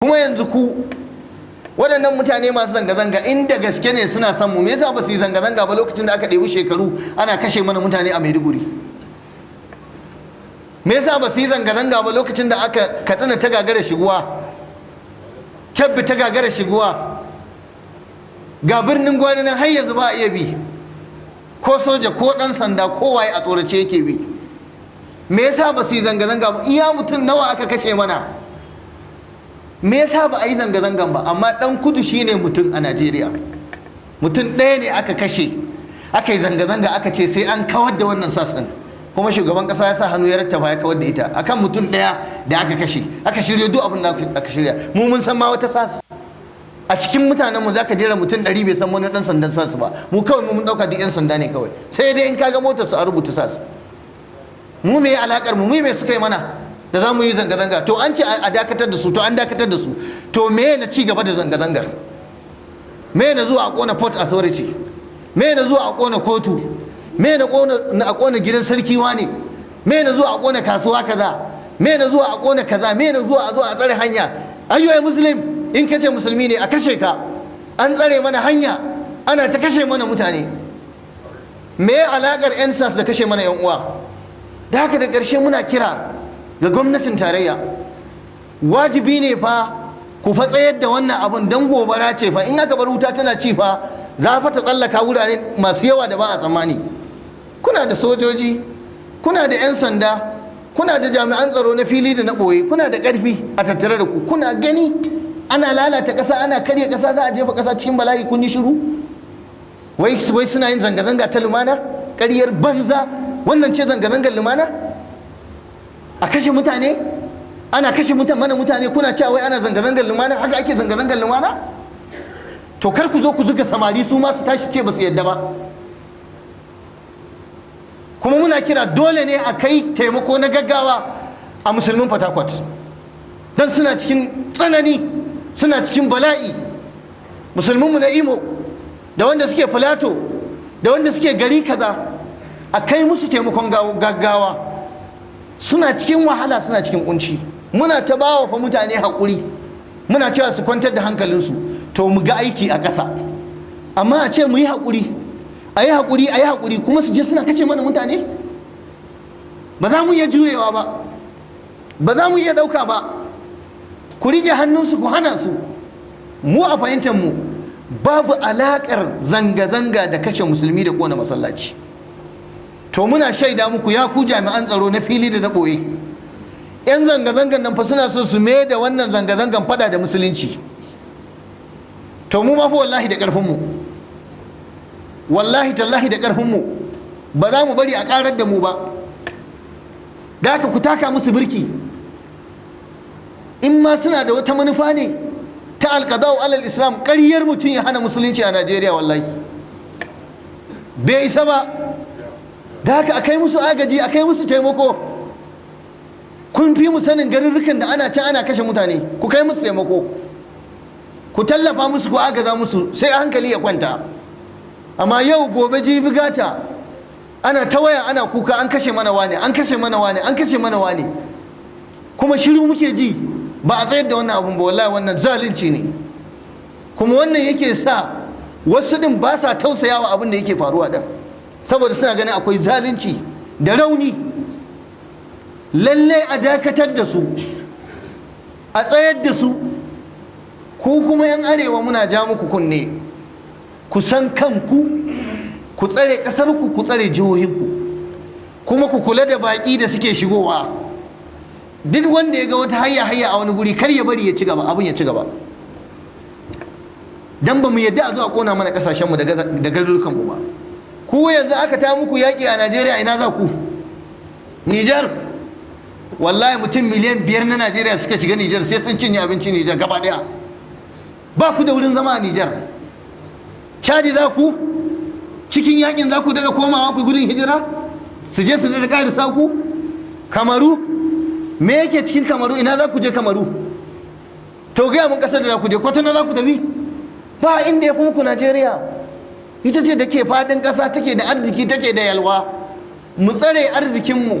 Kuma yanzu ku waɗannan mutane masu zanga-zanga, inda gaske ne suna son mu, me yasa ba su yi zanga-zanga ba lokacin da aka ɗebi shekaru ana kashe mana mutane a Maiduguri? Me yasa ba su yi zanga-zanga ba lokacin da aka Katsina ta gagara shiguwa, Kebbi ta gagara shiguwa, ga Birnin Gwari nan har yanzu ba a iya bi, ko soja ko ɗan sanda ko waye a tsorace yake bi? Me yasa ba su yi zanga-zanga ba? Iya mutum nawa aka kashe mana? Me yasa ba a yi zanga-zangan ba? Amma ɗan kudu shine mutum a Najeriya, mutum ɗaya ne aka kashe, aka yi zanga-zanga, aka ce sai an kawar da wannan SARS ɗin, kuma shugaban ƙasa ya sa hannu ya rattaba ya kawar da ita akan mutum ɗaya da aka kashe. Aka shirya duk abin da aka shirya. Mu mun san ma wata SARS? A cikin mutanen mu zaka jera mutum 100, bai san wani ɗan sandan SARS ba. Mu kawai mun ɗauka duk 'yan sanda ne kawai, sai dai in kaga motar su a rubuta SARS. Mu me alakar mu? Mu me suka yi mana da za mu yi zanga-zanga? To an ce a dakatar da su, to an dakatar da su. To me na ci gaba da zanga-zangar? Me na zuwa a kona Port Authority? Me na zuwa a kona kotu? Me na a kona gidan sarki wane? Me na zuwa a kona kasuwa kaza? Me na zuwa a kona kaza? Me na zuwa a zo a tsare hanya? Ayyuai Muslim, in ka ce musulmi ne a kashe ka. An tsare mana hanya, ana ta kashe mana mutane. Me alakar 'yan SARS da kashe mana 'yan uwa? Da haka da ƙarshe muna kira ga gwamnatin tarayya, wajibi ne fa ku fa tsayar da wannan abun, don gobara ce fa. In aka bar wuta tana ci fa, za fa ta tsallaka wurare masu yawa da ba a tsammani. Kuna da sojoji, kuna da 'yan sanda, kuna da jami'an tsaro na fili da na ɓoye, kuna da ƙarfi a tattare da ku. Kuna gani ana lalata ƙasa, ana karya ƙasa, za a jefa ƙasa cikin bala'i, kun yi shiru. Wai wai suna yin zanga-zanga ta lumana. Ƙaryar banza! Wannan ce zanga-zangar lumana? A kashe mutane, ana kashe mana mutane, kuna cewa wai ana zanga-zangar lumana? Haka ake zanga-zangar lumana? To kar ku zo ku zuga samari su ma su tashi ce ba su yadda ba. Kuma muna kira, dole ne a kai taimako na gaggawa a musulmin Port, don suna cikin tsanani, suna cikin bala'i. Musulminmu na Imo da wanda suke Filato da wanda suke gari kaza, a kai musu taimakon gaggawa. Suna cikin wahala, suna cikin kunci. Muna ta bawa fa mutane haƙuri, muna cewa su kwantar da hankalinsu. To mu ga aiki a ƙasa. Amma a ce mu yi haƙuri, a yi haƙuri, a yi haƙuri, kuma su je suna kace mana mutane, ba za mu iya jurewa ba, ba za mu iya ɗauka ba. Ku riƙe hannunsu, ku hana su. Mu a fahimtar mu, babu alaƙar zanga-zanga da kashe musulmi da ƙona masallaci. To muna shaida muku, ya ku jami'an tsaro na fili da na ɓoye, 'yan zanga-zangan nan fa suna so su mai da wannan zanga-zangan fada da musulunci. To mu ma fa wallahi da ƙarfinmu, wallahi tallahi da ƙarfinmu, ba za mu bari a ƙarar da mu ba. Da haka ku taka musu birki. In ma suna da wata manufa ne ta القضاء على الإسلام, ƙaryar mutum ya hana musulunci a Najeriya, wallahi bai isa ba. Da haka a kai musu agaji, a kai musu taimako. Kun fi mu sanin garurrukan da ana can ana kashe mutane. Ku kai musu taimako, ku tallafa musu, ku agaza musu, sai hankali ya kwanta. Amma yau, gobe, jibi, gata, ana ta waya ana kuka, an kashe mana wane, an kashe mana wane, an kashe mana wane, kuma shiru muke ji, ba a tsayar da wannan abun ba. Wallahi wannan zalunci ne. Kuma wannan yake sa wasu din ba sa tausayawa abin da yake faruwa din, saboda suna ganin akwai zalunci da rauni. Lalle a dakatar da su, a tsayar da su. Ku kuma 'yan arewa, muna ja muku kunne, ku san kanku, ku tsare ƙasarku, ku tsare jihohinku, kuma ku kula da baƙi da suke shigowa. Duk wanda ya ga wata hayya hayya a wani guri, kar ya bari ya ci gaba, abin ya ci gaba, dan ba mu yadda a zo a kona mana kasashenmu da garurukanmu ba. Ku yanzu aka ta muku yaƙi a Najeriya, ina za ku? Nijar? Wallahi mutum miliyan 5 na Najeriya suka shiga Nijar, sai sun cinye abincin Nijar gaba ɗaya. Ba ku da wurin zama a Nijar. Chadi za ku? Cikin yakin za ku daga komawa ku gudun hijira, su je su daɗa ƙarisa ku? Kamaru? Me yake cikin Kamaru? Ina za ku je Kamaru? To gaya mun ƙasar da za ku je. Kwatano za ku tafi? Ba inda ya fi muku Najeriya. Ita ce da ke faɗin ƙasa, take da arziki, take da yalwa. Mu tsare arzikinmu,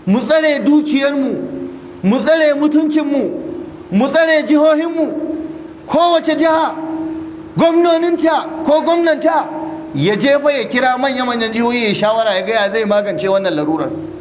mu tsare dukiyarmu, mu tsare mutuncinmu, mu tsare ƙasarmu. Mu tsare jihohinmu. Kowace jiha, gwamnoninta ko gwamnanta ya jefa ya kira manya-manyan jihohi, ya shawara, ya gaya zai magance wannan larurar.